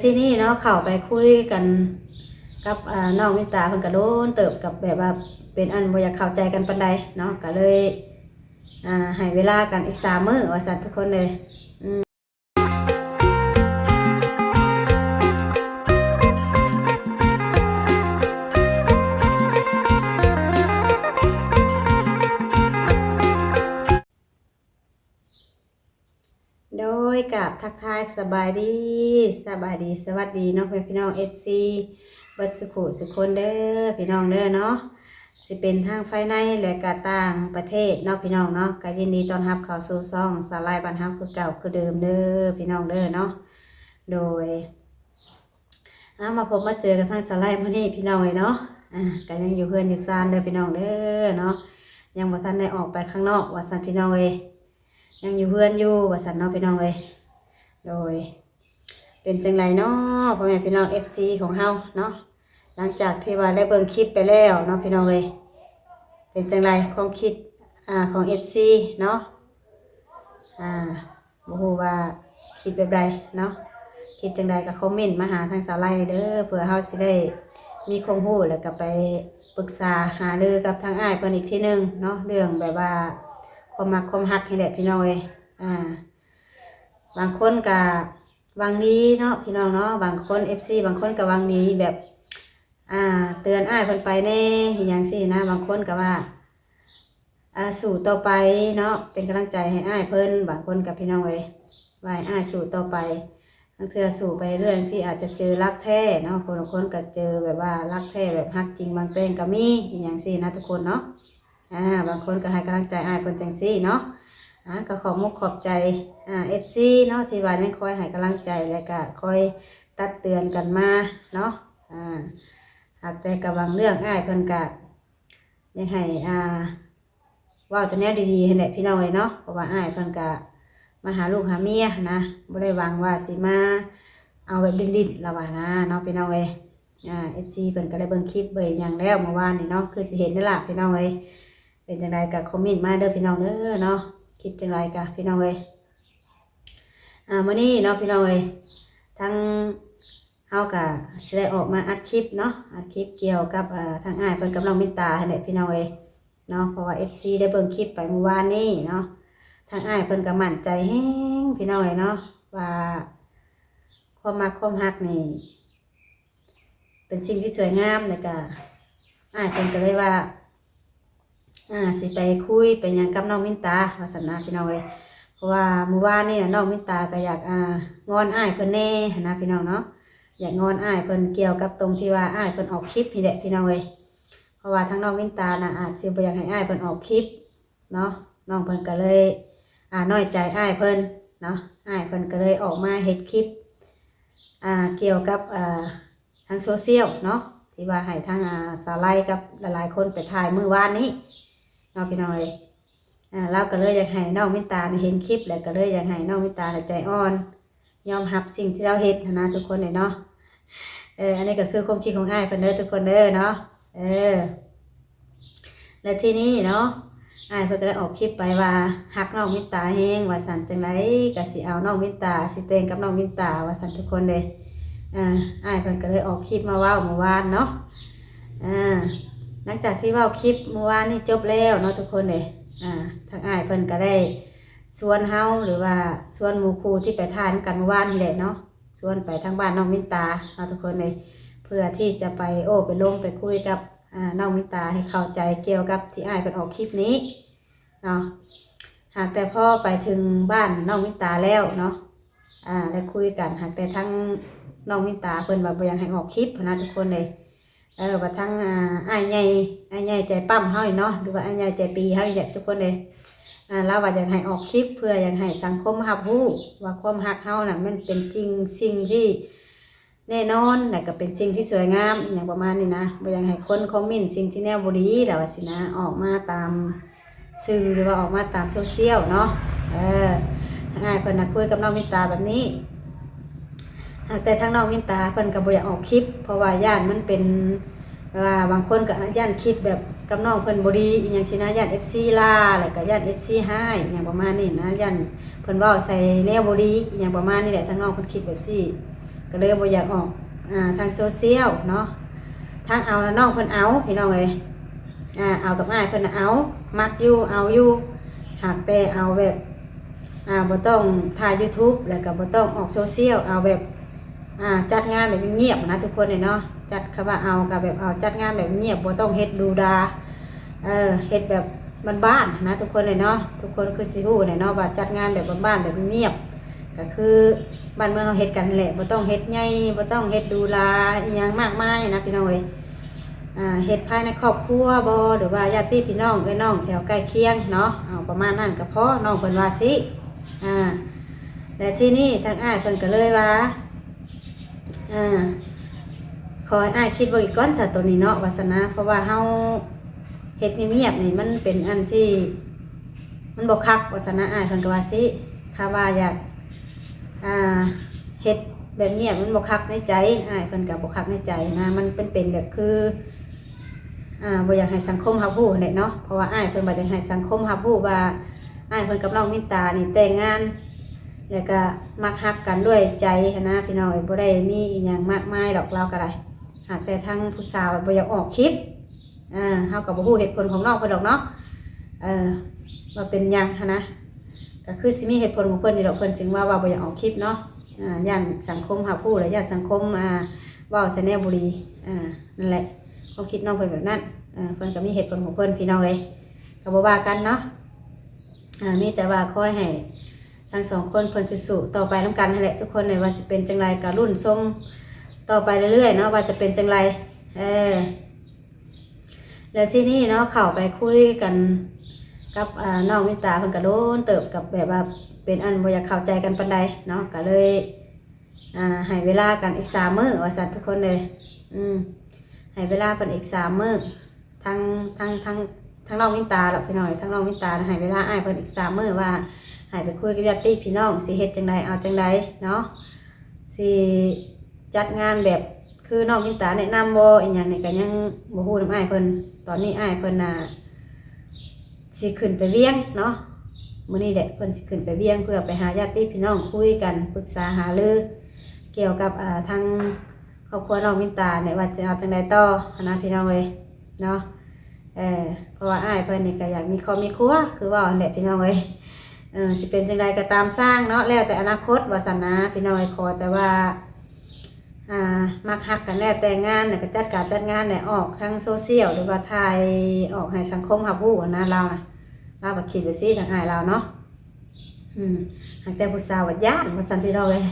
ທີນີ້ເນາະ ເຂົ້າໄປຄຸຍກັນກັບ ອ່າ ນ້ອງມິນຕາ ເພິ່ນກໍດົນເຕີບ ກັບແບບວ່າເປັນອັນບໍ່ຢາກເຂົ້າໃຈກັນປານໃດເນາະ ກໍເລີຍ ອ່າ ໃຫ້ເວລາກັນອີກສາມມື້ວ່າຊັ້ນ ທຸກຄົນເອີຍ. ໂດຍ ກາບທັກທາຍສະບາຍດີ ສະບາຍດີ ສະຫວັດດີເນາະ ພໍ່ແມ່ພີ່ນ້ອງ ເອັຟຊີ ເບິດສຸຂູສຸຄົນເດີ ພີ່ນ້ອງເດີເນາະ ຊິເປັນທັງພາຍໃນ ແລະກະຕ່າງປະເທດເນາະ ພີ່ນ້ອງເນາະ ກະຍິນດີຕ້ອນຮັບເຂົ້າສູ່ຊ່ອງສາວໄລບ້ານເຮົາຄືເກົ່າຄືເດີມເດີ ພີ່ນ້ອງເດີເນາະ. ໂດຍ ເອົາ ມາພົບມາເຈີກັນທາງສາວໄລມື້ນີ້ ພີ່ນ້ອງເອີຍເນາະ ອ່າ ກະຍັງຢູ່ເຮືອນຢູ່ຊານເດີ ພີ່ນ້ອງເດີເນາະ ຍັງບໍ່ທັນໄດ້ອອກໄປຂ້າງນອກວ່າຊັ້ນ ພີ່ນ້ອງເອີຍ ຍັງຢູ່ເຮືອນຢູ່ວ່າຊັ້ນເນາະ ພີ່ນ້ອງເອີຍ. ໂດຍ ເປັນຈັ່ງໃດເນາະ ພໍ່ແມ່ພີ່ນ້ອງ ເອັຟຊີ ຂອງເຮົາເນາະ ຫຼັງຈາກທີ່ວ່າໄດ້ເບິ່ງຄລິບໄປແລ້ວເນາະ ພີ່ນ້ອງເອີຍ ເປັນຈັ່ງໃດຄວາມຄິດ ອ່າ ຂອງ ເອັຟຊີ ເນາະ ອ່າ ບໍ່ຮູ້ວ່າຄິດແບບໃດເນາະ ຄິດຈັ່ງໃດກໍຄອມເມັນມາຫາທາງສາວໄລເດີ ເພື່ອເຮົາຊິໄດ້ມີຄວາມຮູ້ ແລ້ວກໍໄປປຶກສາຫາລືກັບທາງອ້າຍເພິ່ນອີກທີໜຶ່ງເນາະ ເລື່ອງແບບວ່າຄວາມມັກຄວາມຮັກນີ້ແຫຼະ ພີ່ນ້ອງເອີຍ ອ່າ ບາງຄົນກະຫວັງດີເນາະ ພີ່ນ້ອງເນາະ ບາງຄົນ ເອັຟຊີ ບາງຄົນກະຫວັງດີແບບ ອ່າ ເຕືອນອ້າຍເພິ່ນໄປແດ່ ອີຫຍັງຊີ້ນະ ບາງຄົນກະວ່າ ອ່າ ສູ້ຕໍ່ໄປເນາະ ເປັນກຳລັງໃຈໃຫ້ອ້າຍເພິ່ນ ບາງຄົນກະ ພີ່ນ້ອງເອີຍ ວ່າໃຫ້ອ້າຍສູ້ຕໍ່ໄປ ບາງເທື່ອສູ້ໄປເລື່ອຍ ບາງທີອາດຈະເຈີລັກແທ້ເນາະ ຄົນລາງຄົນກະເຈີແບບວ່າລັກແທ້ ແບບຮັກຈິງບາງແຕ່ງກະມີ ອີຫຍັງຊີ້ນະ ທຸກຄົນເນາະ. ອ່າ ບາງຄົນກໍໃຫ້ກຳລັງໃຈອ້າຍເພິ່ນຈັ່ງຊີ້ເນາະ ອ່າ ກໍຂອບມຸກຂອບໃຈ ອ່າ ເອັຟຊີ ເນາະ ທີ່ວ່າຍັງຄອຍໃຫ້ກຳລັງໃຈ ແລະກະຄອຍຕັກເຕືອນກັນມາເນາະ ອ່າ ຫາກແຕ່ກະບາງເລື່ອງອ້າຍເພິ່ນກະຢາກໃຫ້ ອ່າ ເວົ້າແຕ່ແນວດີໆຫັ້ນແຫຼະ ພີ່ນ້ອງເອີຍເນາະ ເພາະວ່າອ້າຍເພິ່ນກະມາຫາລູກຫາເມຍຫັ້ນນະ ບໍ່ໄດ້ຫວັງວ່າຊິມາເອົາແບບຫຼິ້ນໆ ລາວວ່ານະເນາະ ພີ່ນ້ອງເອີຍ. ອ່າ ເອັຟຊີ ເພິ່ນກໍໄດ້ເບິ່ງຄລິບເບິ່ງຫຍັງແລ້ວມື້ວານນີ້ເນາະ ຄືຊິເຫັນນັ້ນລະ ພີ່ນ້ອງເອີຍ ເປັນຈັ່ງໃດກໍຄອມເມັນມາເດີ ພີ່ນ້ອງເດີເນາະ ຄິດຈັ່ງໃດກໍ ພີ່ນ້ອງເອີຍ. ອ່າ ມື້ນີ້ເນາະ ພີ່ນ້ອງເອີຍ ທາງເຮົາກໍຊິໄດ້ອອກມາອັດຄລິບເນາະ ອັດຄລິບກ່ຽວກັບ ອ່າ ທາງອ້າຍເພິ່ນກັບນ້ອງມິນຕາຫັ້ນແຫຼະ ພີ່ນ້ອງເອີຍເນາະ ເພາະວ່າ ເອັຟຊີ ໄດ້ເບິ່ງຄລິບໄປມື້ວານນີ້ເນາະ ທາງອ້າຍເພິ່ນກໍໝັ້ນໃຈແຮງ ພີ່ນ້ອງເອີຍເນາະ ວ່າຄວາມມັກຄວາມຮັກນີ້ ເປັນສິ່ງທີ່ສວຍງາມ ແລ້ວກະອ້າຍເພິ່ນກໍເລີຍວ່າ ອ່າ ຊິໄປຄຸຍໄປຫຍັງກັບນ້ອງມິນຕາວ່າຊັ້ນນະ ພີ່ນ້ອງເອີຍ ເພາະວ່າມື້ວານນີ້ນະ ນ້ອງມິນຕາກໍຢາກ ອ່າ ງອນອ້າຍເພິ່ນແດ່ຫັ້ນນະ ພີ່ນ້ອງເນາະ ຢາກງອນອ້າຍເພິ່ນກ່ຽວກັບຕົງທີ່ວ່າອ້າຍເພິ່ນອອກຄລິບນີ້ແຫຼະ ພີ່ນ້ອງເອີຍ ເພາະວ່າທາງນ້ອງມິນຕານະ ອາດຊິບໍ່ຢາກໃຫ້ອ້າຍເພິ່ນອອກຄລິບ ເນາະ ນ້ອງເພິ່ນກໍເລີຍ ອ່າ ນ້ອຍໃຈອ້າຍເພິ່ນເນາະ ອ້າຍເພິ່ນກໍເລີຍອອກມາເຮັດຄລິບ ອ່າ ກ່ຽວກັບ ອ່າ ທາງໂຊຊຽວເນາະ ທີ່ວ່າໃຫ້ທາງ ອ່າ ສາວໄລກັບຫຼາຍໆຄົນໄປຖ່າຍມື້ວານນີ້ເນາະ ພີ່ນ້ອງເອີຍ ອ່າ ລາວກໍເລີຍຢາກໃຫ້ນ້ອງມິນຕານີ້ເຫັນຄລິບ ແລ້ວກໍເລີຍຢາກໃຫ້ນ້ອງມິນຕານີ້ໃຈອ່ອນ ຍອມຮັບສິ່ງທີ່ລາວເຮັດຫັ້ນນະ ທຸກຄົນເອີຍເນາະ ເອີ ອັນນີ້ກໍຄືຄວາມຄິດຂອງອ້າຍເພິ່ນເດີ ທຸກຄົນເດີເນາະ ເອີ ແລະ ທີນີ້ເນາະ ອ້າຍເພິ່ນກໍໄດ້ອອກຄລິບໄປວ່າຮັກນ້ອງມິນຕາແຮງວ່າຊັ້ນ ຈັ່ງໃດກໍຊິເອົານ້ອງມິນຕາ ຊິແຕ່ງກັບນ້ອງມິນຕາວ່າຊັ້ນ ທຸກຄົນເດ້ ອ່າ ອ້າຍເພິ່ນກໍເລີຍອອກຄລິບມາເວົ້າມື້ວານເນາະ ອ່າ ຫຼັງຈາກທີ່ເວົ້າຄລິບມື້ວານນີ້ຈົບແລ້ວເນາະ ທຸກຄົນເດ້ ອ່າ ທາງອ້າຍເພິ່ນກໍໄດ້ ຊວນເຮົາ ຫຼືວ່າຊວນໝູ່ຄູ່ທີ່ໄປຖ່າຍນຳກັນມື້ວານນີ້ແຫຼະເນາະ ຊວນໄປທາງບ້ານນ້ອງມິນຕາເນາະ ທຸກຄົນເອີຍ ເພື່ອທີ່ຈະໄປໂອ້ໄປລົມໄປຄຸຍກັບ ອ່າ ນ້ອງມິນຕາ ໃຫ້ເຂົ້າໃຈກ່ຽວກັບທີ່ອ້າຍເພິ່ນອອກຄລິບນີ້ເນາະ ຫາກແຕ່ພໍໄປເຖິງບ້ານນ້ອງມິນຕາແລ້ວເນາະ ອ່າ ໄດ້ຄຸຍກັນ ຫາກແຕ່ທາງນ້ອງມິນຕາເພິ່ນວ່າບໍ່ຢາກໃຫ້ອອກຄລິບຫັ້ນນະ ທຸກຄົນເອີຍ. ເອີ ວ່າທາງ ອ່າ ອ້າຍໃຫຍ່ ອ້າຍໃຫຍ່ໃຈປ້ຳເຮົານີ້ເນາະ ຫຼືວ່າອ້າຍໃຫຍ່ໃຈປີເຮົານີ້ແຫຼະ ທຸກຄົນເອີຍ ອ່າ ລາວວ່າຢາກໃຫ້ອອກຄລິບ ເພື່ອຢາກໃຫ້ສັງຄົມຮັບຮູ້ວ່າຄວາມຮັກເຮົານະ ມັນເປັນຈິງ ສິ່ງທີ່ແນ່ນອນ ແລ້ວກໍເປັນສິ່ງທີ່ສວຍງາມ ອີ່ຫຍັງປະມານນີ້ນະ ບໍ່ຢາກໃຫ້ຄົນຄອມເມັນສິ່ງທີ່ແນວບໍ່ດີ ລາວວ່າຊີ້ນະ ອອກມາຕາມ ສື່ ຫຼືວ່າອອກມາຕາມໂຊຊຽວເນາະ ເອີ ທາງອ້າຍເພິ່ນນະຄຸຍກັບນ້ອງມິນຕາແບບນີ້ ຫາກແຕ່ທາງນ້ອງມິນຕາເພິ່ນກໍບໍ່ຢາກອອກຄລິບ ເພາະວ່າຢ້ານມັນເປັນ ແບບວ່າບາງຄົນກໍຢ້ານຄິດແບບກັບນ້ອງເພິ່ນບໍ່ດີ ອີ່ຫຍັງຊີ້ນະ ຢ້ານເອັຟຊີລາ ແລ້ວກໍຢ້ານເອັຟຊີຮ້າຍ ອີ່ຫຍັງປະມານນີ້ນະ ຢ້ານເພິ່ນເວົ້າໃສ່ແນວບໍ່ດີ ອີ່ຫຍັງປະມານນີ້ແຫຼະ ທາງນ້ອງເພິ່ນຄິດແບບຊີ້ ກໍເລີຍບໍ່ຢາກອອກ ອ່າ ທາງໂຊຊຽວເນາະ. ທາງເອົານະ ນ້ອງເພິ່ນເອົາ ພີ່ນ້ອງເອີຍ ອ່າ ເອົາກັບອ້າຍເພິ່ນນະເອົາ ມັກຢູ່ ເອົາຢູ່ ຫາກແຕ່ເອົາແບບ ອ່າ ບໍ່ຕ້ອງຖ່າຍຢູທູບ ແລ້ວກໍບໍ່ຕ້ອງອອກໂຊຊຽວ ເອົາແບບ ອ່າ ຈັດງານແບບງຽບໆນະທຸກຄົນເອີຍເນາະ. ຈັດ ຄຳວ່າເອົາກໍແບບເອົາຈັດງານແບບງຽບ ບໍ່ຕ້ອງເຮັດຫຼູຫຼາ ເອີ ເຮັດແບບບ້ານໆນະທຸກຄົນເອີຍເນາະ. ທຸກຄົນຄືຊິຮູ້ແຫຼະເນາະວ່າຈັດງານແບບບ້ານໆ ແບບງຽບ ກໍຄືບ້ານເມືອງເຮົາເຮັດກັນຫັ້ນແຫຼະ ບໍ່ຕ້ອງເຮັດໃຫຍ່ ບໍ່ຕ້ອງເຮັດຫຼູຫຼາອີ່ຫຍັງມາກມາຍນະພີ່ນ້ອງເອີຍ. ອ່າ ເຮັດພາຍໃນຄອບຄົວບໍ ຫຼືວ່າຍາດຕິພີ່ນ້ອງ ເອື້ອຍນ້ອງແຖວໃກ້ຄຽງເນາະ ເອົາປະມານນັ້ນກໍພໍ ນ້ອງເພິ່ນວ່າຊີ້. ອ່າ ແລະ ທີນີ້ທາງອ້າຍເພິ່ນກໍເລີຍວ່າ ອ່າ ຂໍໃຫ້ອ້າຍຄິດເບິ່ງອີກກ່ອນຊະໂຕນີ້ເນາະ ວ່າຊັ້ນນະ ເພາະວ່າເຮົາເຮັດງຽບໆນີ້ ມັນເປັນອັນທີ່ມັນບໍ່ຄັກ ວ່າຊັ້ນນະ ອ້າຍເພິ່ນກໍວ່າຊີ້. ຄຳວ່າຢາກ ອ່າ ເຮັດແບບງຽບມັນບໍ່ຄັກໃນໃຈ ອ້າຍເພິ່ນກໍບໍ່ຄັກໃນໃຈນະ ມັນເປັນ ເປັນແບບຄື ອ່າ ບໍ່ຢາກໃຫ້ສັງຄົມຮັບຮູ້ຫັ້ນແຫຼະເນາະ. ເພາະວ່າອ້າຍເພິ່ນບໍ່ຢາກໃຫ້ສັງຄົມຮັບຮູ້ວ່າອ້າຍເພິ່ນກັບນ້ອງມິນຕານີ້ແຕ່ງງານ ແລ້ວກໍມັກຮັກກັນດ້ວຍໃຈຫັ້ນນະພີ່ນ້ອງເອີຍ. ບໍ່ໄດ້ມີອີ່ຫຍັງມາກມາຍດອກ ລາວກໍໄດ້ ຫາກແຕ່ທາງຜູ້ສາວບໍ່ຢາກອອກຄລິບ ອ່າ ເຮົາກໍບໍ່ຮູ້ເຫດຜົນຂອງນ້ອງເພິ່ນດອກເນາະ ເອີ ວ່າເປັນຫຍັງຫັ້ນນະ. ກໍຄືຊິມີເຫດຜົນຂອງເພິ່ນນີ້ດອກ ເພິ່ນຈຶ່ງວ່າ ວ່າບໍ່ຢາກອອກຄລິບເນາະ ອ່າ ຢ້ານສັງຄົມຮັບຮູ້ ແລະ ຢ້ານສັງຄົມ ອ່າ ເວົ້າໃສ່ແນວບໍ່ດີ ອ່າ ນັ້ນແຫຼະ ຄວາມຄິດນ້ອງເພິ່ນແບບນັ້ນ. ເອີ ເພິ່ນກໍມີເຫດຜົນຂອງເພິ່ນ ພີ່ນ້ອງເອີຍ ກໍບໍ່ວ່າກັນເນາະ. ອ່າ ມີແຕ່ວ່າຂໍໃຫ້ທັງສອງຄົນເພິ່ນສູ້ໆຕໍ່ໄປນຳກັນຫັ້ນແຫຼະທຸກຄົນເອີຍ ວ່າຊິເປັນຈັ່ງໃດກໍລຸ້ນຊົມຕໍ່ໄປເລື້ອຍໆເນາະ ວ່າຈະເປັນຈັ່ງໃດ. ເອີ ແລ້ວທີນີ້ເນາະ ເຂົ້າໄປຄຸຍກັນກັບ ອ່າ ນ້ອງມິນຕາ ເພິ່ນກໍໂດນເຕີບ ກັບແບບວ່າເປັນອັນບໍ່ຢາກເຂົ້າໃຈກັນປານໃດເນາະ ກໍເລີຍ ອ່າ ໃຫ້ເວລາກັນອີກສາມມື້ວ່າຊັ້ນທຸກຄົນເອີຍ. ອືມ ໃຫ້ເວລາເພິ່ນອີກສາມມື້ ທັງ ທັງ ທັງ ທັງນ້ອງມິນຕາດອກພີ່ນ້ອງເອີຍ ທັງນ້ອງມິນຕາໃຫ້ເວລາອ້າຍເພິ່ນອີກສາມມື້ ວ່າໃຫ້ໄປຄຸຍກັບຍາດຕິພີ່ນ້ອງ ຊິເຮັດຈັ່ງໃດ ເອົາຈັ່ງໃດເນາະ ຊິຈັດງານແບບ ຄືນ້ອງມິນຕາແນະນຳບໍ່ ອີ່ຫຍັງນີ້ກໍຍັງບໍ່ຮູ້ນຳອ້າຍເພິ່ນ. ຕອນນີ້ອ້າຍເພິ່ນນະຊິຂຶ້ນໄປວຽງເນາະ ມື້ນີ້ແຫຼະເພິ່ນຊິຂຶ້ນໄປວຽງ ເພື່ອໄປຫາຍາດຕິພີ່ນ້ອງ ຄຸຍກັນ ປຶກສາຫາລືກ່ຽວກັບ ອ່າ ທາງຄອບຄົວນ້ອງມິນຕານີ້ ວ່າຊິເອົາຈັ່ງໃດຕໍ່ຫັ້ນນະ ພີ່ນ້ອງເອີຍເນາະ. ເອີ ເພາະວ່າອ້າຍເພິ່ນນີ້ກໍຢາກມີຄອບມີຄົວ ຄືເວົ້າຫັ້ນແຫຼະ ພີ່ນ້ອງເອີຍ. ເອີ ຊິເປັນຈັ່ງໃດກໍຕາມຊ່າງເນາະ ແລ້ວແຕ່ອະນາຄົດວ່າຊັ້ນນະ ພີ່ນ້ອງເອີຍ. ຂໍແຕ່ວ່າ ອ່າ ມັກຮັກກັນແລ້ວແຕ່ງງານ ແລ້ວກໍຈັດການຈັດງານ ແລ້ວອອກທາງໂຊຊຽວ ຫຼືວ່າຖ່າຍອອກໃຫ້ສັງຄົມຮັບຮູ້ຫັ້ນນະ ລາວນະ ລາວກໍຄິດໄວ້ຊີ້ ທາງອ້າຍລາວເນາະ. ອືມ ຫາກແຕ່ຜູ້ສາວວ່າຢ້ານວ່າຊັ້ນ ພີ່ນ້ອງເອີຍ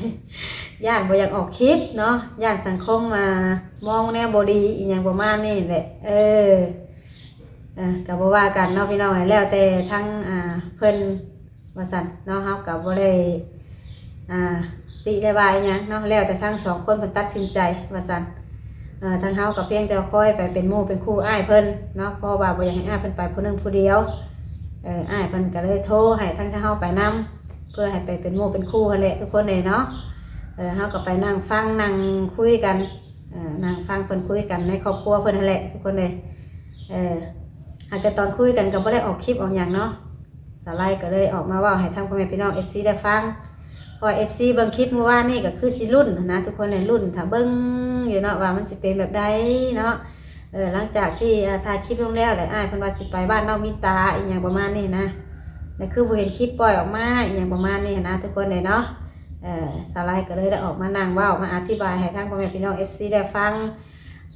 ຢ້ານບໍ່ຢາກອອກຄລິບເນາະ ຢ້ານສັງຄົມ ອ່າ ມອງແນວບໍ່ດີ ອີ່ຫຍັງປະມານນີ້ແຫຼະ. ເອີ ເອີ ກໍບໍ່ວ່າກັນເນາະ ພີ່ນ້ອງເອີຍ ແລ້ວແຕ່ທາງ ອ່າ ເພິ່ນ ວ່າຊັ້ນເນາະ ເຮົາກໍບໍ່ໄດ້ ອ່າ ຕິໄດ້ວ່າອີ່ຫຍັງເນາະ ແລ້ວແຕ່ທັງສອງຄົນເພິ່ນຕັດສິນໃຈວ່າຊັ້ນ. ເອີ ທາງເຮົາກໍພຽງແຕ່ຄອຍໄປເປັນໝູ່ເປັນຄູ່ອ້າຍເພິ່ນເນາະ ເພາະວ່າບໍ່ຢາກໃຫ້ອ້າຍເພິ່ນໄປຜູ້ໜຶ່ງຜູ້ດຽວ. ເອີ ອ້າຍເພິ່ນກໍເລີຍໂທໃຫ້ທາງເຮົາໄປນຳ ເພື່ອໃຫ້ໄປເປັນໝູ່ເປັນຄູ່ຫັ້ນແຫຼະ ທຸກຄົນເອີຍເນາະ. ເອີ ເຮົາກໍໄປນັ່ງຟັງນັ່ງຄຸຍກັນ ເອີ ນັ່ງຟັງເພິ່ນຄຸຍກັນໃນຄອບຄົວເພິ່ນຫັ້ນແຫຼະ ທຸກຄົນເອີຍ. ເອີ ຫາກແຕ່ຕອນຄຸຍກັນກໍບໍ່ໄດ້ອອກຄລິບອອກຫຍັງເນາະ ສາວໄລກໍເລີຍອອກມາເວົ້າໃຫ້ທາງພໍ່ແມ່ພີ່ນ້ອງເອັຟຊີໄດ້ຟັງ ເພາະວ່າເອັຟຊີເບິ່ງຄລິບມື້ວານນີ້ກໍຄືຊິລຸ້ນຫັ້ນນະ ທຸກຄົນເອີຍ ລຸ້ນຖ້າເບິ່ງຢູ່ເນາະ ວ່າມັນຊິເປັນແບບໃດເນາະ. ເອີ ຫຼັງຈາກທີ່ ອ່າ ຖ່າຍຄລິບລົງແລ້ວ ແລ້ວອ້າຍເພິ່ນວ່າຊິໄປບ້ານນ້ອງມິນຕາ ອີ່ຫຍັງປະມານນີ້ນະ ແລ້ວຄືບໍ່ເຫັນຄລິບປ່ອຍອອກມາ ອີ່ຫຍັງປະມານນີ້ຫັ້ນນະ ທຸກຄົນເອີຍເນາະ. ເອີ ສາວໄລກໍເລີຍໄດ້ອອກມານັ່ງເວົ້າ ມາອະທິບາຍໃຫ້ທາງພໍ່ແມ່ພີ່ນ້ອງເອັຟຊີໄດ້ຟັງ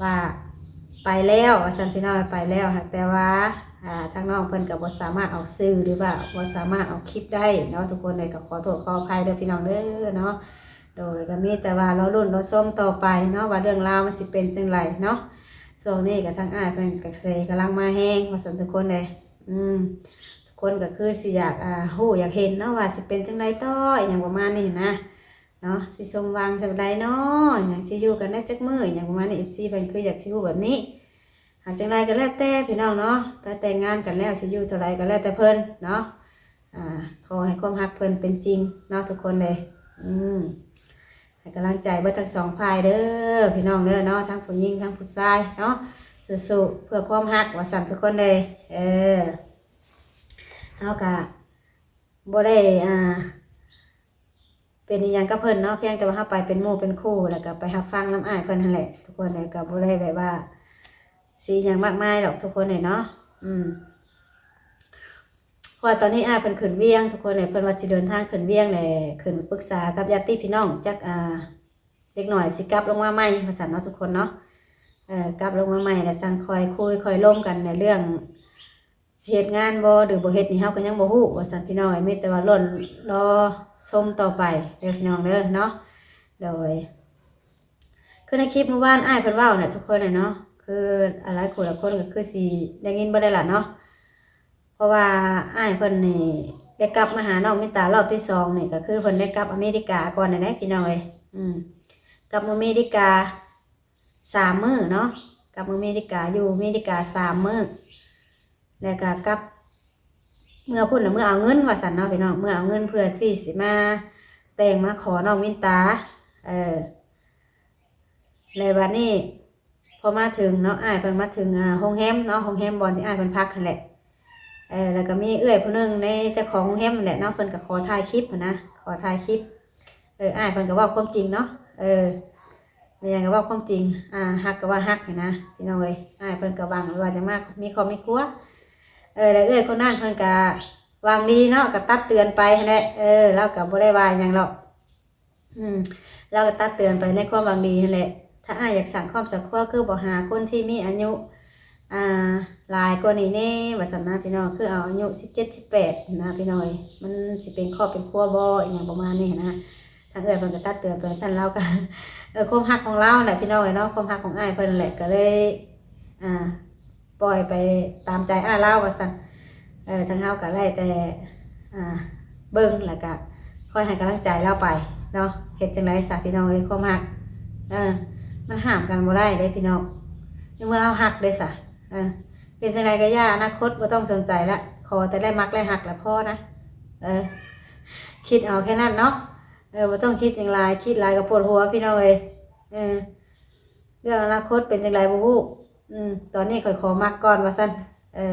ວ່າ ໄປແລ້ວວ່າຊັ້ນ ພີ່ນ້ອງ ໄປແລ້ວ ຫາກແຕ່ວ່າ ອ່າ ທາງນ້ອງເພິ່ນກໍບໍ່ສາມາດອອກສື່ ຫຼືວ່າບໍ່ສາມາດອອກຄລິບໄດ້ເນາະ ທຸກຄົນເອີຍ. ກໍຂໍໂທດຂໍອະໄພເດີພີ່ນ້ອງເດີເນາະ. ໂດຍ ກໍມີແຕ່ວ່າລໍລຸ້ນລໍຊົມຕໍ່ໄປເນາະ ວ່າເລື່ອງລາວມັນຊິເປັນຈັ່ງໃດເນາະ. ຊ່ວງນີ້ກໍທາງອ້າຍເພິ່ນກະແສກຳລັງມາແຮງວ່າຊັ້ນ ທຸກຄົນເອີຍ. ອືມ ທຸກຄົນກໍຄືຊິຢາກ ອ່າ ຮູ້ຢາກເຫັນເນາະ ວ່າຊິເປັນຈັ່ງໃດຕໍ່ ອີ່ຫຍັງປະມານນີ້ນະ ເນາະ ຊິສົມຫວັງສ່ຳໃດເນາະ ຫຍັງ ຊິຢູ່ກັນໄດ້ຈັກມື້ ຫຍັງປະມານນີ້ ເອັຟຊີເພິ່ນຄືຢາກຊິຮູ້ແບບນີ້. ຫາກຈັ່ງໃດກໍແລ້ວແຕ່ພີ່ນ້ອງເນາະ ຖ້າແຕ່ງງານກັນແລ້ວຊິຢູ່ເທົ່າໃດກໍແລ້ວແຕ່ເພິ່ນເນາະ. ອ່າ ຂໍໃຫ້ຄວາມຮັກເພິ່ນເປັນຈິງເນາະ ທຸກຄົນເດີ. ອືມ ໃຫ້ກຳລັງໃຈເບິດທັງສອງຝ່າຍເດີພີ່ນ້ອງເດີເນາະ ທັງຜູ້ຍິງທັງຜູ້ຊາຍເນາະ ສູ້ໆເພື່ອຄວາມຮັກວ່າຊັ້ນ ທຸກຄົນເດີ. ເອີ ເຮົາກະບໍ່ໄດ້ ອ່າ ປັນອີ່ຫຍັງກັບເພິ່ນເນາະ, ພຽງແຕ່ວ່າເຮົາໄປເປັນໝູ່ເປັນຄູ່ ແລ້ວກໍໄປຮັບຟັງນຳອ້າຍເພິ່ນຫັ້ນແຫຼະທຸກຄົນເອີຍ, ກໍບໍ່ໄດ້ແບບວ່າຊິຫຍັງມາກມາຍດອກທຸກຄົນເອີຍເນາະ. ອືມ ເພາະວ່າຕອນນີ້ອ້າຍເພິ່ນຂຶ້ນວຽງທຸກຄົນເອີຍ, ເພິ່ນວ່າຊິເດີນທາງຂຶ້ນວຽງ ແລະ ຂຶ້ນປຶກສາກັບຍາດຕິພີ່ນ້ອງ ຈັກ ອ່າ ເດັກນ້ອຍຊິກັບລົງມາໃໝ່ວ່າຊັ້ນເນາະທຸກຄົນເນາະ. ເອີ ກັບລົງມາໃໝ່ແລ້ວຈັ່ງຄ່ອຍຄຸຍຄ່ອຍລົມກັນໃນເລື່ອງຊິເຮັດງານບໍ່ ຫຼື ບໍ່ເຮັດນີ້ ເຮົາກໍຍັງບໍ່ຮູ້ວ່າຊັ້ນພີ່ນ້ອງເອີຍ, ມີແຕ່ວ່າລໍ ລໍຊົມຕໍ່ໄປເດີພີ່ນ້ອງເດີເນາະ. ໂດຍ ຄືໃນຄລິບມື້ວານອ້າຍເພິ່ນເວົ້າແຫຼະທຸກຄົນເອີຍເນາະ, ຄືຫຼາຍໆຄົນກໍຄືຊິໄດ້ຍິນເບິດແລ້ວລະເນາະ. ເພາະວ່າອ້າຍເພິ່ນນີ້ໄດ້ກັບມາຫານ້ອງມິນຕາລອບທີສອງນີ້ ກໍຄືເພິ່ນໄດ້ກັບອາເມລິກາກ່ອນນັ້ນແຫຼະພີ່ນ້ອງເອີຍ. ອືມ ກັບອາເມລິກາສາມມື້ເນາະ, ກັບອາເມລິກາ ຢູ່ອາເມລິກາສາມມື້ ແລ້ວກໍກັບເມືອພຸ້ນ ເມືອເອົາເງິນວ່າຊັ້ນເນາະພີ່ນ້ອງ, ເມືອເອົາເງິນເພື່ອທີ່ຊິມາແຕ່ງມາຂໍນ້ອງມິນຕາ. ເອີ ແລ້ວບັດນີ້ພໍມາເຖິງເນາະ, ອ້າຍເພິ່ນມາເຖິງ ອ່າ ໂຮງແຮມເນາະ, ໂຮງແຮມບ່ອນທີ່ອ້າຍເພິ່ນພັກຫັ້ນແຫຼະ. ເອີ ແລ້ວກໍມີເອື້ອຍຜູ້ໜຶ່ງໃນເຈົ້າຂອງໂຮງແຮມຫັ້ນແຫຼະເນາະ, ເພິ່ນກໍຂໍຖ່າຍຄລິບຫັ້ນນະ, ຂໍຖ່າຍຄລິບ. ເອີ ອ້າຍເພິ່ນກໍເວົ້າຄວາມຈິງເນາະ, ເອີ ແມ່ນຫຍັງກໍເວົ້າຄວາມຈິງ, ອ່າ ຮັກກໍວ່າຮັກຫັ້ນນະພີ່ນ້ອງເອີຍ. ອ້າຍເພິ່ນກໍຫວັງວ່າຈະມາມີຄອບມີຄົວ. ເອີ ແລ້ວເອື້ອຍຄົນນັ້ນເພິ່ນກໍຫວັງດີເນາະ, ກໍຕັກເຕືອນໄປຫັ້ນແຫຼະ. ເອີ ລາວກໍບໍ່ໄດ້ວ່າຫຍັງດອກ. ອືມ ລາວກໍຕັກເຕືອນໄປໃນຄວາມຫວັງດີຫັ້ນແຫຼະ, ຖ້າອ້າຍຢາກສ້າງຄອບສ້າງຄົວ ຄືບໍ່ຫາຄົນທີ່ມີອາຍຸ ອ່າ ຫຼາຍກວ່ານີ້ແດ່ວ່າຊັ້ນນະພີ່ນ້ອງ, ຄືເອົາອາຍຸສິບເຈັດ ສິບແປດນະພີ່ນ້ອງເອີຍ, ມັນຊິເປັນຄອບເປັນຄົວບໍ່ ອີ່ຫຍັງປະມານນີ້ນະ. ທາງເອື້ອຍເພິ່ນກໍຕັກເຕືອນໄປຊັ້ນ, ລາວກໍ ເອີ ຄວາມຮັກຂອງລາວແຫຼະພີ່ນ້ອງເອີຍເນາະ, ຄວາມຮັກຂອງອ້າຍເພິ່ນແຫຼະ ກໍເລີຍ ອ່າ ປ່ອຍໄປຕາມໃຈອ້າຍລາວວ່າຊັ້ນ. ເອີ ທາງເຮົາກໍໄດ້ແຕ່ ອ່າ ເບິ່ງ ແລ້ວກໍຄອຍໃຫ້ກຳລັງໃຈລາວໄປເນາະ. ເຮັດຈັ່ງໃດຊະພີ່ນ້ອງເອີຍ, ຄວາມຮັກ ເອີ ມັນຫ້າມກັນບໍ່ໄດ້ເດ້ພີ່ນ້ອງ, ໃນເມື່ອເຮົາຮັກເດ້ຊະ. ເອີ ເປັນຈັ່ງໃດກໍຢ່າ, ອະນາຄົດບໍ່ຕ້ອງສົນໃຈລະ, ຂໍແຕ່ໄດ້ມັກໄດ້ຮັກລະພໍນະ. ເອີ ຄິດເອົາແຄ່ນັ້ນເນາະ, ເອີ ບໍ່ຕ້ອງຄິດຫຍັງຫຼາຍ, ຄິດຫຼາຍກໍປວດຫົວພີ່ນ້ອງເອີຍ. ເອີ ເລື່ອງອະນາຄົດເປັນຈັ່ງໃດບໍ່ຮູ້. ອືມ ຕອນນີ້ຂ້ອຍຂໍມັກກ່ອນວ່າຊັ້ນ. ເອີ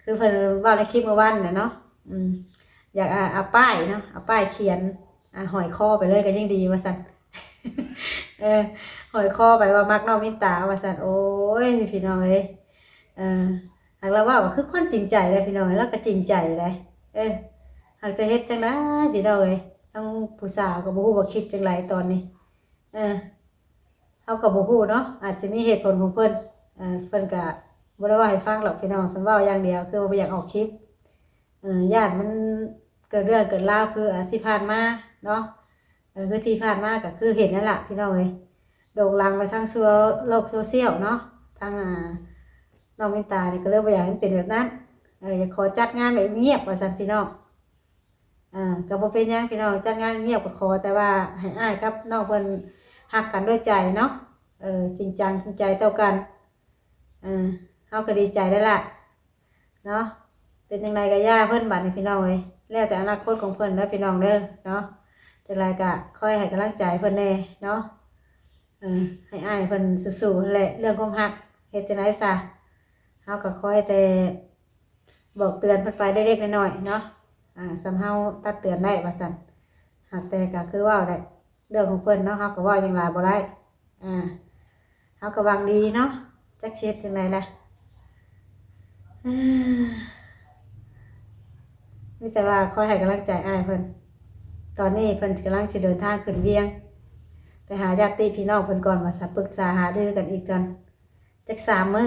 ຄືເພິ່ນເວົ້າໃນຄລິບມື້ວານແຫຼະເນາະ. ອືມ ຢາກ ອ່າ ເອົາປ້າຍເນາະ, ເອົາປ້າຍຂຽນ ອ່າ ຫ້ອຍຄໍໄປເລີຍກໍຍັງດີວ່າຊັ້ນ. ເອີ ຫ້ອຍຄໍໄປວ່າມັກນ້ອງມິນຕາວ່າຊັ້ນ. ໂອ້ຍ ພີ່ນ້ອງເອີຍ, ເອີ ຫາກລາວເວົ້າກໍຄືຄົນຈິງໃຈເດ້ພີ່ນ້ອງເອີຍ, ລາວກໍຈິງໃຈເດ້. ເອີ ຫາກຈະເຮັດຈັ່ງໃດພີ່ນ້ອງເອີຍ, ທາງຜູ້ສາວກໍບໍ່ຮູ້ວ່າຄິດຈັ່ງໃດຕອນນີ້. ເອີ ເຮົາກໍບໍ່ຮູ້ເນາະ, ອາດຈະມີເຫດຜົນຂອງເພິ່ນ. ເອີ ເພິ່ນກະບໍ່ໄດ້ເວົ້າໃຫ້ຟັງດອກພີ່ນ້ອງ, ເພິ່ນເວົ້າຢ່າງດຽວ ຄືວ່າບໍ່ຢາກອອກຄລິບ. ເອີ ຢ້ານມັນເກີດເລື່ອງເກີດລາວ ຄື ອາ ທີ່ຜ່ານມາເນາະ. ເອີ ຄືທີ່ຜ່ານມາກໍຄືເຫັນນັ້ນລະພີ່ນ້ອງເອີຍ, ໂດ່ງດັງໄປທາງໂຊ ໂລກໂຊຊຽວເນາະ, ທາງ ອາ ນ້ອງມິນຕານີ້ ກໍເລີຍບໍ່ຢາກໃຫ້ມັນເປັນແບບນັ້ນ. ເອີ ຢາກຂໍຈັດງານແບບງຽບວ່າຊັ້ນພີ່ນ້ອງ. ອ່າ ກໍບໍ່ເປັນຫຍັງພີ່ນ້ອງ, ຈັດງານງຽບກໍຂໍແຕ່ວ່າໃຫ້ອ້າຍກັບນ້ອງເພິ່ນຮັກກັນດ້ວຍໃຈເນາະ, ເອີ ຈິງຈັງຈິງໃຈຕໍ່ກັນ. ເອີ ເຮົາກໍດີໃຈແລ້ວລະເນາະ, ເປັນຈັ່ງໃດກໍຢ່າເພິ່ນບາດນີ້ພີ່ນ້ອງເອີຍ, ແລ້ວແຕ່ອະນາຄົດຂອງເພິ່ນເດີພີ່ນ້ອງເດີເນາະ. ຈັ່ງໃດກໍຄອຍໃຫ້ກຳລັງໃຈເພິ່ນແດ່ເນາະ. ເອີ ໃຫ້ອ້າຍເພິ່ນສູ້ໆຫັ້ນແຫຼະ, ເລື່ອງຄວາມຮັກເຮັດຈັ່ງໃດຊະ, ເຮົາກໍຄອຍແຕ່ບອກເຕືອນເພິ່ນໄປເລັກໆນ້ອຍໆເນາະ. ອ່າ ສ່ຳເຮົາຕັກເຕືອນໄດ້ວ່າຊັ້ນ, ຫາກແຕ່ກໍຄືເວົ້າແຫຼະ ເລື່ອງຂອງເພິ່ນເນາະ, ເຮົາກໍເວົ້າຫຍັງຫຼາຍບໍ່ໄດ້. ອ່າ ເຮົາກໍຫວັງດີເນາະ, ຈັກຊິເຮັດຈັ່ງໃດລະ. ມີແຕ່ວ່າຄອຍໃຫ້ກຳລັງໃຈອ້າຍເພິ່ນ. ຕອນນີ້ເພິ່ນກຳລັງຊິເດີນທາງຂຶ້ນວຽງ ໄປຫາຍາດຕິພີ່ນ້ອງເພິ່ນກ່ອນວ່າຊັ້ນ, ປຶກສາຫາລືກັນອີກກ່ອນ ຈັກສາມມື້,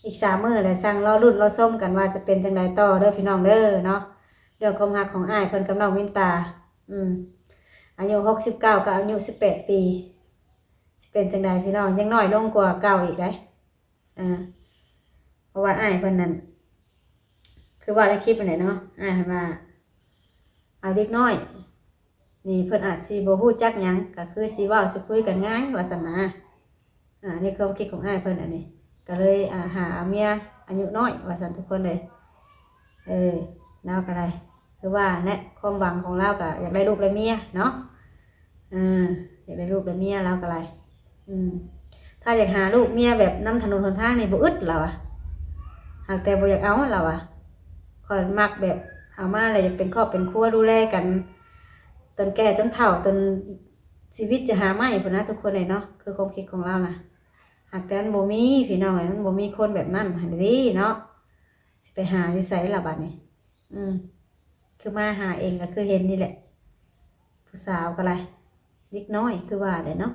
ອີກສາມມື້ແລ້ວຈັ່ງລໍລຸ້ນລໍຊົມກັນວ່າຈະເປັນຈັ່ງໃດຕໍ່ເດີພີ່ນ້ອງເດີເນາະ. ເລື່ອງຄວາມຮັກຂອງອ້າຍເພິ່ນກັບນ້ອງວິນຕາ ອືມ ອາຍຸຫົກສິບເກົ້າກັບອາຍຸສິບແປດປີ ຊິເປັນຈັ່ງໃດພີ່ນ້ອງ, ຍັງນ້ອຍລົງກວ່າເກົ່າອີກເດ້. ເອີ ເພາະວ່າອ້າຍເພິ່ນນັ້ນ ຄືເວົ້າໃນຄລິບຫັ້ນແຫຼະເນາະ, ອ້າຍເພິ່ນວ່າ ເອົາເດັກນ້ອຍນີ້ເພິ່ນອາດຊິບໍ່ຮູ້ຈັກຫຍັງ, ກໍຄືຊິເວົ້າຊິຄຸຍກັນງ່າຍວ່າຊັ້ນນະ. ອ່າ ໃນຄວາມຄິດຂອງອ້າຍເພິ່ນອັນນີ້ ກໍເລີຍ ອ່າ ຫາເອົາເມຍອາຍຸນ້ອຍວ່າຊັ້ນທຸກຄົນເລີຍ. ເອີ ລາວກໍໄດ້ ຄືວ່າແຫຼະ ຄວາມຫວັງຂອງລາວກໍຢາກໄດ້ລູກໄດ້ເມຍເນາະ. ເອີ ຢາກໄດ້ລູກໄດ້ເມຍລາວກໍໄດ້. ອືມ ຖ້າຢາກຫາລູກເມຍແບບນຳຖະໜົນຫົນທາງນີ້ບໍ່ອຶດລາວວ່າ, ຫາກແຕ່ບໍ່ຢາກເອົາລາວວ່າ. ຂ້ອຍມັກແບບເອົາມາແລ້ວຢາກເປັນຄອບເປັນຄົວ ດູແລກັນ ຈົນແກ່ຈົນເຖົ້າ ຈົນຊີວິດຈະຫາໄມ້ພຸ້ນນະທຸກຄົນເອີຍເນາະ ຄືຄວາມຄິດຂອງລາວນະ. ຫາກແຕ່ມັນບໍ່ມີ ພີ່ນ້ອງເອີຍ ມັນບໍ່ມີຄົນແບບນັ້ນຫັ້ນເດ້ເນາະ ຊິໄປຫາຢູ່ໃສລະບາດນີ້? ອືມ ຄືມາຫາເອງກໍຄືເຫັນນີ້ແຫຼະ ຜູ້ສາວກໍໄດ້ ເດັກນ້ອຍຄືວ່າແຫຼະເນາະ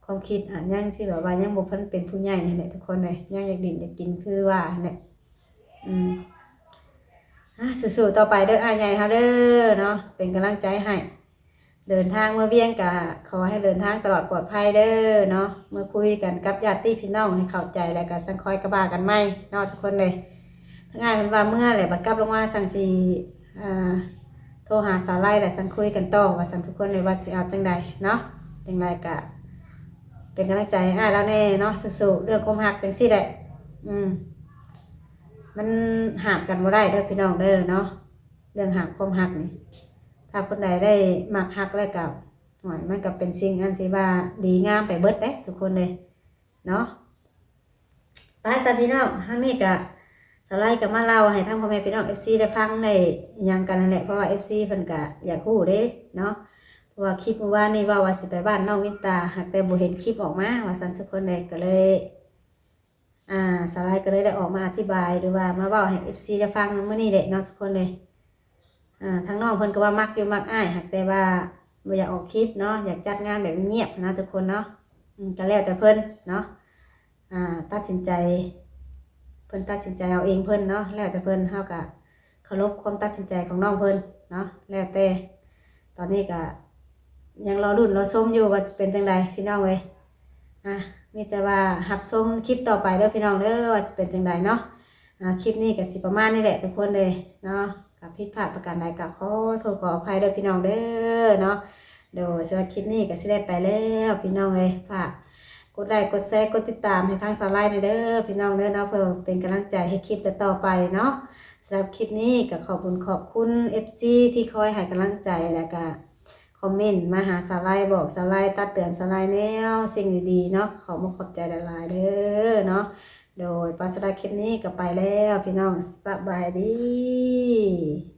ຄວາມຄິດອາດຍັງຊິແບບວ່າຍັງບໍ່ທັນເປັນຜູ້ໃຫຍ່ຫັ້ນແຫຼະທຸກຄົນເອີຍ ຍັງຢາກຫຼິ້ນຢາກກິນຄືວ່າຫັ້ນແຫຼະ. ອືມ ອ່າ ສູ້ໆຕໍ່ໄປເດີອ້າຍໃຫຍ່ເຮົາເດີເນາະ ເປັນກຳລັງໃຈໃຫ້. ເດີນທາງເມືອວຽງກະຂໍໃຫ້ເດີນທາງຕະຫຼອດປອດໄພເດີເນາະ ເມືອຄຸຍກັນກັບຍາດຕິພີ່ນ້ອງໃຫ້ເຂົ້າໃຈ ແລ້ວກະຈັ່ງຄ່ອຍກະວ່າກັນໃໝ່ເນາະທຸກຄົນເດີ. ທາງອ້າຍເພິ່ນວ່າເມືອແຫຼະ ບັດກັບລົງມາຈັ່ງຊິ ອ່າ ໂທຫາສາວໄລ ແລ້ວຈັ່ງຄຸຍກັນຕໍ່ວ່າຊັ້ນທຸກຄົນເດີ ວ່າຊິເອົາຈັ່ງໃດເນາະ. ຈັ່ງໃດກະເປັນກຳລັງໃຈໃຫ້ອ້າຍລາວແດ່ເນາະ ສູ້ໆ ເລື່ອງຄວາມຮັກຈັ່ງຊີ້ແຫຼະ ອືມ ມັນຫ້າມກັນບໍ່ໄດ້ເດີພີ່ນ້ອງເດີເນາະ ເລື່ອງຫ້າມຄວາມຮັກນີ້ ຖ້າຄົນໃດໄດ້ມັກຮັກແລ້ວກໍ ໂອ້ຍ ມັນກໍເປັນສິ່ງອັນທີ່ວ່າດີງາມໄປເບິດເດ້ທຸກຄົນເດ້ເນາະ. ໄປຊະພີ່ນ້ອງ ທາງນີ້ກໍສາວໄລກໍມາເລົ່າໃຫ້ທາງພໍ່ແມ່ພີ່ນ້ອງເອັຟຊີໄດ້ຟັງໄດ້ຫຍັງກັນນັ້ນແຫຼະ ເພາະວ່າເອັຟຊີເພິ່ນກໍຢາກຮູ້ເດ້ເນາະ ເພາະວ່າຄລິບມື້ວານນີ້ເວົ້າວ່າຊິໄປບ້ານນ້ອງວິນຕາ ຫາກແຕ່ບໍ່ເຫັນຄລິບອອກມາວ່າຊັ້ນທຸກຄົນເດ້ ກໍເລີຍ ອ່າ ສາວໄລກໍເລີຍໄດ້ອອກມາອະທິບາຍ ຫຼືວ່າມາເວົ້າໃຫ້ເອັຟຊີໄດ້ຟັງນຳມື້ນີ້ແຫຼະເນາະທຸກຄົນເອີຍ. ອ່າ ທາງນ້ອງເພິ່ນກໍວ່າມັກຢູ່ມັກອ້າຍ ຫາກແຕ່ວ່າບໍ່ຢາກອອກຄລິບເນາະ ຢາກຈັດງານແບບງຽບໆນະທຸກຄົນເນາະ. ອືມ ກໍແລ້ວແຕ່ເພິ່ນເນາະ ອ່າ ຕັດສິນໃຈ ເພິ່ນຕັດສິນໃຈເອົາເອງເພິ່ນເນາະ ແລ້ວແຕ່ເພິ່ນ ເຮົາກໍເຄົາລົບຄວາມຕັດສິນໃຈຂອງນ້ອງເພິ່ນເນາະ ແລ້ວແຕ່. ຕອນນີ້ກໍຍັງລໍລຸ້ນລໍຊົມຢູ່ວ່າຊິເປັນຈັ່ງໃດພີ່ນ້ອງເອີຍ. ອ່າ ມີແຕ່ວ່າຮັບຊົມຄລິບຕໍ່ໄປເດີພີ່ນ້ອງເດີ ວ່າຊິເປັນຈັ່ງໃດເນາະ. ອ່າ ຄລິບນີ້ກໍຊິປະມານນີ້ແຫຼະທຸກຄົນເອີຍເນາະ ກໍຜິດພາດປະການໃດກໍຂໍໂທດຂໍອະໄພເດີພີ່ນ້ອງເດີເນາະ. ໂດຍ ສຳລັບຄລິບນີ້ກໍຊິໄດ້ໄປແລ້ວພີ່ນ້ອງເອີຍ ຝາກກົດໄລກົດແຊກົດຕິດຕາມໃຫ້ທາງສາວໄລແດ່ເດີພີ່ນ້ອງເດີເນາະ ເພື່ອເປັນກຳລັງໃຈໃຫ້ຄລິບຕໍ່ໆໄປເນາະ. ສຳລັບຄລິບນີ້ກໍຂອບຄຸນຂອບຄຸນເອັຟຊີທີ່ຄອຍໃຫ້ກຳລັງໃຈ ແລ້ວກໍ ຄອມເມັນມາຫາສາວໄລ ບອກສາວໄລ ຕັກເຕືອນສາວໄລແນວສິ່ງດີໆເນາະ ຂໍຂອບມຸກຂອບໃຈຫຼາຍໆເດີເນາະ. ໂດຍ ປາສະດາຄລິບນີ້ກໍໄປແລ້ວພີ່ນ້ອງ ສະບາຍດີ.